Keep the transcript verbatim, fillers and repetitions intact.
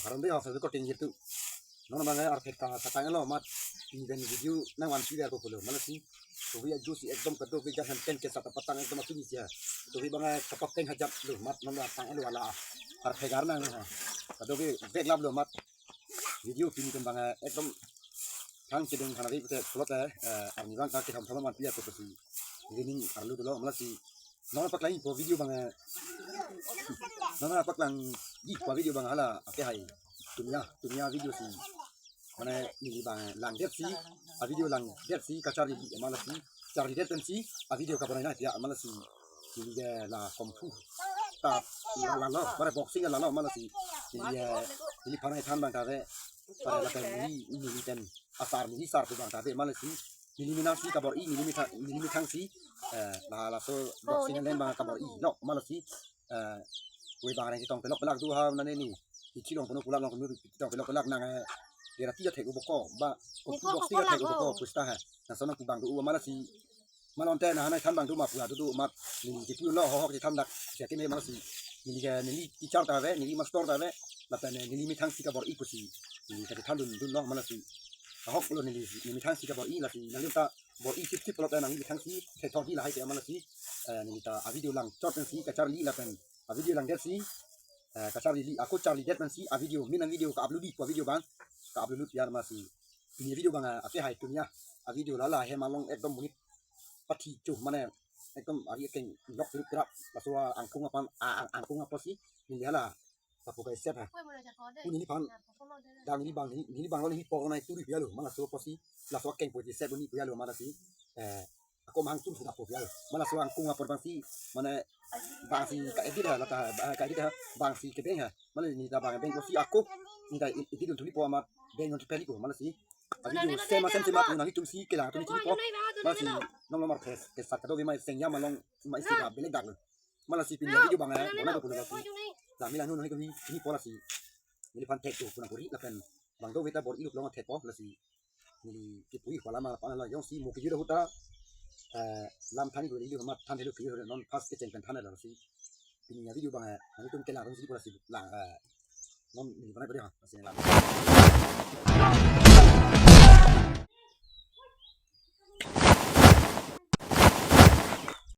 Haron dei, hafen ko ting gitu. Non bang arphet ka satang lo amat, pini pen video nangvanpi ver ko pulo. Malasi, tuvi aju si ekdom kedo ke jahan pen ke sat patang ekdom atu ni sia. Tuvi bang kapak teng hajat lo amat, non bang tang lo ala. Arphet gar nang ha. Kedo ke vek lap lo amat. Video pini pen bang ekdom thang chedeng thana vi kute pulote, eh, arni bang ka kethom thom vanpi ver ko pusi. Ini arlu dolo, malasi. Non paklang po video bang, eh, non paklang di po video bang hala ake hai. Tumia, tumia video si. Mane neli bang langdet si, a video langdet si kacharli di, malasi. Charlidet pen si, a video kabonai na dia, malasi. Neli ke la kompu. Ta la la lo, mane boxing la lo, malasi. Neli ke, neliphan ai than bang ta ve. Para lapen neli, neli pen asar, neli sar tu bang ta ve, malasi. Neli mena si kabor-i, neli methang, neli methang si, eh, la laso boxing alen bang kabor-i lo, malasi. Eh, kue bang reng chetong pelok pelak do ha nane ni. Ichi long punu pulak long punu chetong pelok pelak nang, eh, kera tia thek ubo ko, ba, ko ni ko boxing ko thek ubo ko, ko pusta ha. Nang sonang pu bang do u, malasi. Malonte nang hanai than bang do ma pu adu do amat, neli kipu lo hohok chethan dak sia keme, malasi. Neli ke, neli teacher ta ve, neli master ta ve, lapen neli methang si kabor-i pusi. Neli ke than dun dun lo, malasi. Ahok lo neli, neli methang si kabor-i, lasi nangli ta bor-i sip sip pulote nangli methang si thethor di lahai ke, malasi. Eh, neli ta a video lang chot si kacharli lapen a video langdet si, eh, kacharli, ako charlidet pensi a video, mina video ka-upload di, ko video bang ka-upload ya, malasi. Pini video bang, eh, ake hai tumia, a video la la hem along ekdom monit pathi chu, mane ekdom ari keng lok trip trap, laso angkung apan, a, ang-, angkung apotsi, neli hala, tapu kai sep ha. Pu neliphan, dang neli bang, neli, neli bang lo neli po nai turi pia lo, malaso apotsi, laso keng po ji sep ni pia lo, malasi. Eh, ako mang tun sudah po pia lo. Malaso angkung apor bangsi, mane bangsi ka-edit ha, lata, eh, ka-edit ha, bangsi kebeng ha. Mane neli ta bang beng apotsi ako, neli ta edit dun tuli po amat, beng non peli po, malasi. A video sem sem sem atum nangtum si kelang atum chini po. Malasi, non lo mar phes, phes sat kado ve mai seng ya malong, mai si ka belek dak lo. Malasi pini a video bang, eh, bonai ko pulo lasi. La mila nun hai ko vi chini po lasi. Neliphan thek do puna puri lapen bang do ve ta bor-i luk long thek po lasi. Neli kipu-i pala ma pan la jongsi mo kejut ahut ta, eh, lam than ko neli amat than helo kejut non pas kecheng pen than lasi. Pini a video bang, eh, nangtum kelang atum si po lasi lang, eh, non neli bonai ko dia, lasi lang.